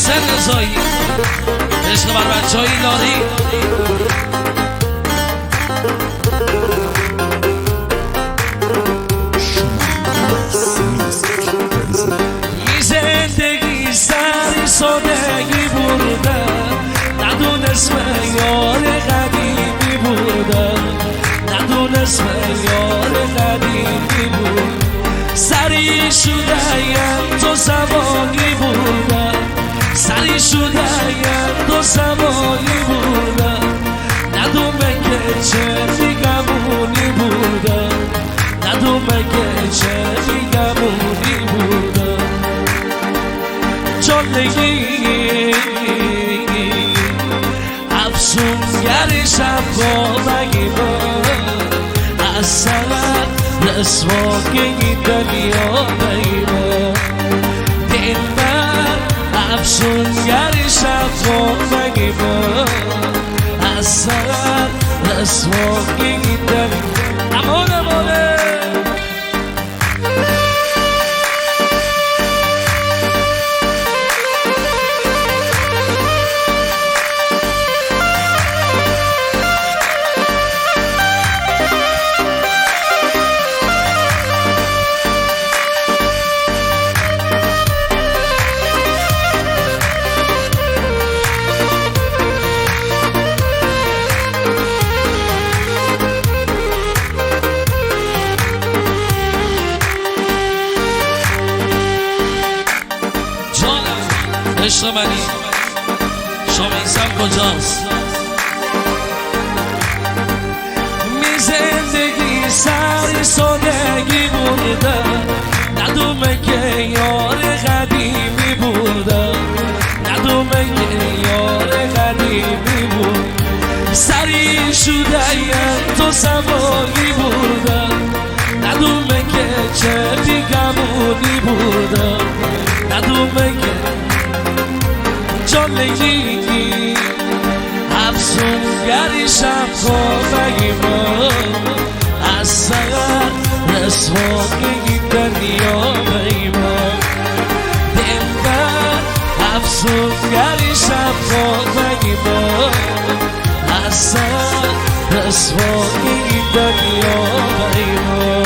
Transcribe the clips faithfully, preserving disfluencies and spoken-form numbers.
Sel Zoe, esto barba Zoe Lori. Mi zendegi sari sodegi burda, nadun esme yore qadimi burda, nadun esme yore qadimi burda. Sari shuda yan to saboni burda, sari shuda yan to saboni burda, nadun me keche mi gamuni burda. Nadun me keche mi gamuni burda. Chon legi, afsun yari shab ko bagi bo. Asala, reswo ke gitan yo bagi bo. Denmar, afsun yari shab ko bagi bo. Asala, reswo ke gitan. Amor, amor. Jona, اشتمنی، شما انسان کجاست؟ می زندگی سری سادگی برده، ندومه که یار قدیمی برده، ندومه که یار قدیمی برده. سری شده یم تو سواری برده، ندومه که چه بیگمونی برده، ندومه که جالگی افسونگری شب خوابگی ما، از سر رسوایی دنیا بیما. دلبر افسونگری شب خوابگی ما، از سر رسوایی دنیا بیما.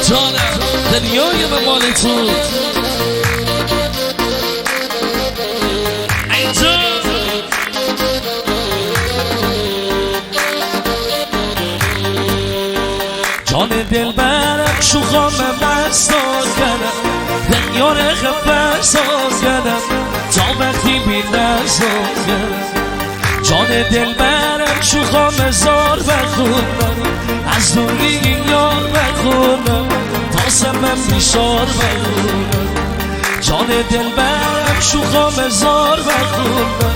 جانم، دنیای من مال تو. اینجا. جان دلبرم شوخام مستان کنم، دنیا ره خفه سان کنم، تا وقتی بی نزان کنم. جان دلبرم شوخام هزار بخونم، از دوری این یار بخونم، تا سمم بیشار بخونم. جان دلبرم شوخام هزار بخونم،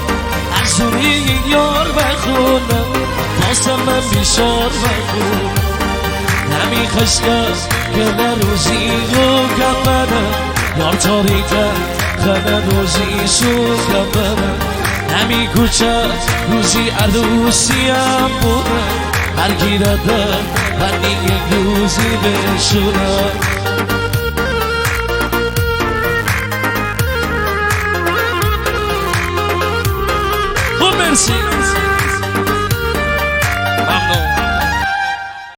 از دوری این یار بخونم، تا سمم بیشار بخونم. نمی خشکم که نه روزی رو کفنم، یار تاریکم خنه روزی سو کفنم. نمی کوچه روزی عروسی هم بودم، هر گیره در و نیه روزی بشونم. خب، مرسی.